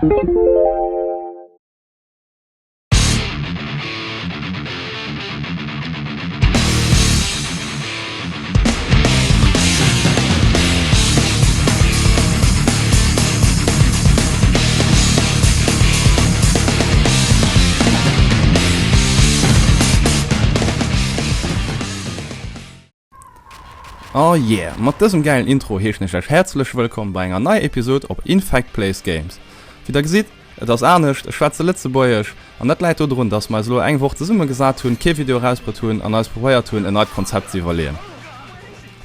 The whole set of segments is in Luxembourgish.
Oh yeah, mat dësem gäilen Intro heeschen ech iech häerzlech wëllkomm bei enger neier Episode op Infect Plays Games. Wéi der gesitt, et ass anescht, ech schwätze Lëtzebuergesch an dat läit dodrun, dass mer eis elo eng Woch zesumme gesat hunn, kee Video erausbruet hunn an eis probéiert hunn en neit Konzept ze iwwerleeën.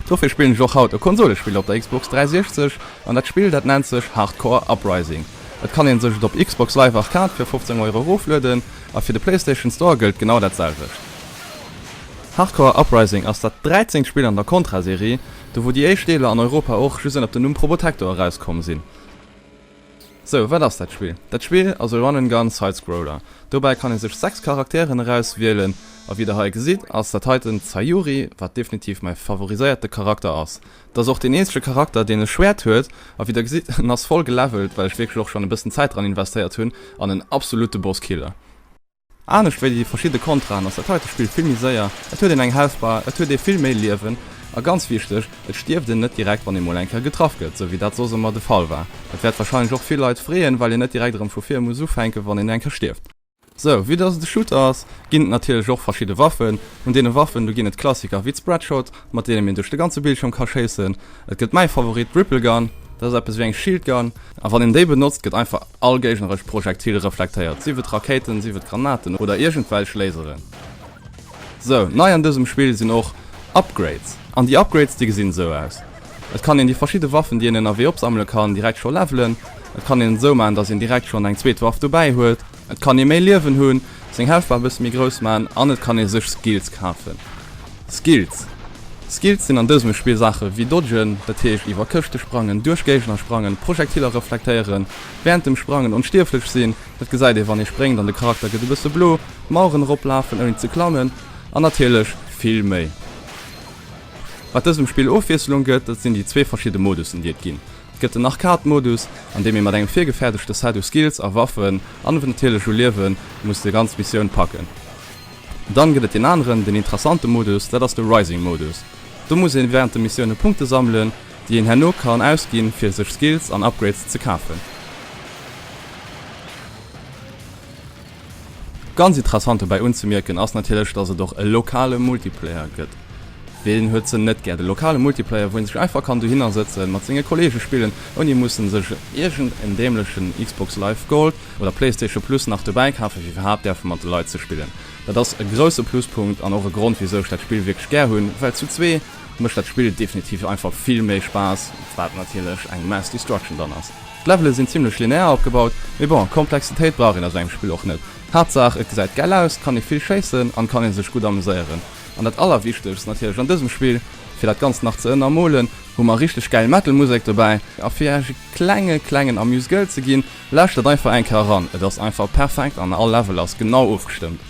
Dofir spillen ech och haut e Konsolespill op der Xbox 360 an dat Spill dat nennt sech Hardcore Uprising. Et kann een sech et op Xbox Live Arcade fir 15 Euro eroflueden a fir de Playstation Store gëllt genau dat selwecht. Hardcore Uprising ass dat dräizéngt Spill an der Contra-Serie, do wou déi éischt Deeler an Europa och just ënnert dem Numm Probotector erauskomm sinn. Sou, wat ass dat Spill? Dat Spill ass e Run-and-Gun Sidescroller. Dobäi kann ee sech 6 Charakteren erauswielen a wéi der hei gesitt ass dat heiten d'Sayuri, wat definitiv mäi favoriséierte Charakter ass. Et ass och deen eenzege Charakter deen e Schwäert huet a wéi der gesitt en ass voll gelevelt, well ech wierklech och schonn e bëssen Zäit dran investéiert hunn an en absolute Bosskiller. Anescht wéi déi verschidde Contraen ass dat heite Spill vill méi séier, et huet een eng Health Bar, et huet ee vill méi Liewen a ganz wichteg, et stierft een net direkt wann ee mol eng Kéier getraff gëtt, sou wéi dat soss ëmmer de Fall war. Dat wäert warscheinlech och vill Leit freeën, well een net direkt erëm vu vir muss ufänken, wann een eng Kéier stierft. Sou, vue dass et e Shooter ass, ginn et natierlech och verschidde Waffen. Un deene Waffen, do ginn et Klassiker wéi d'Spreadshot, mat deenen een duerch de ganze Bildschirm ka schéissen. Et gëtt mäi Favorit, d'Ripple Gun, dat ass eppes wéi eng Shield Gun, a wann een déi benotzt, gëtt einfach All géigneresch Projektile reflektéiert, sief et Rakéiten, sief et Granaten oder iergendwelch Laseren. Sou, nei an dësem Spill sinn och Upgrades. An déi Upgrades, déi gesinn esou aus. Et kann een déi verschidde Waffen, déi een ënnerwee opsammele kann, direkt scho levelen. Et kann een et esou maachen, dass een direkt schonn eng zweet Waff dobäi huet. Et kann ee méi Liewen hunn, seng Health Bar e bësse méi grouss maachen an et kann ee sech Skills kafen. Skills Skills sinn an dësem Spill Saache wéi dodgen, dat heescht iwwer Këschte sprangen, duerch Géigner sprangen, Projektiller reflektéieren, wärend dem Sprangen onstierflech sinn, dat gesäit ee wann ee spréngt an de Charakter gëtt e bësse blo, Maueren eroplafen ouni ze klammen an natierlech vill méi. Wat dësem Spill Ofwiesselung gëtt, dat sinn déi zwee verschidde Modussen déi et ginn. Et gëtt den Arcade-Modus, an deem ee mat engem virgefäerdegte Set u Skills a Waffen an natierlech u Liewe muss déi ganz Missioun packen. Dann gëtt et deen aneren, den interessante Modus, dat ass de Rising Modus. Do muss een während de Missioune Punkte sammelen, déi een herno kann ausginn fir sech Skills an Upgrades ze kafen. Ganz interessant dobäi unzemierken ass natierlech, dass et och e lokale Multiplayer gëtt. Ween huet se net gär, de lokale Multiplayer, wou een sech einfach kann dohinner sëtzen, mat senge Kollege spillen, ouni mussen sech iergend en dämlechen Xbox Live Gold oder Playstation Plus nach dobäi kafen, fir iwwerhaapt däerfe mat de Leit ze spillen. Dat ass e grousse Pluspunkt an och e Grond wisou ech dat Spill wierklech gär hunn, well zu zwee mécht dat Spill definitiv einfach vill méi Spaass, wat natierlech eng Mass Destruction dann ass. D'Levele sinn zimlech linear opgebaut, mee bon, Komplexitéit brauch een a sou engem Spill och net. Haaptsaach et gesäit gäil aus, kann ee vill schéissen an kann ee sech gutt ameséieren. An dat allerwichtegst natierlech an dësem Spill, fir dat Ganzt nach ze ënnermolen, hu mer richteg gäil Metal Musek dobäi a fir iech e klenge klengen Amuse-Gueule ze ginn, Lauschtert einfach eng Kéier eran, et ass einfach perfekt an all Level ass genau ofgestëmmt.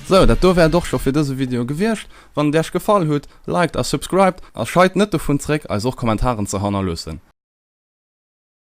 Sou, dat do wär et och scho fir dëse Video gewiescht. Wann et iech gefall hutt, liked a subscribed a scheit net dovun zréck eis och Kommentaren ze hannerloossen.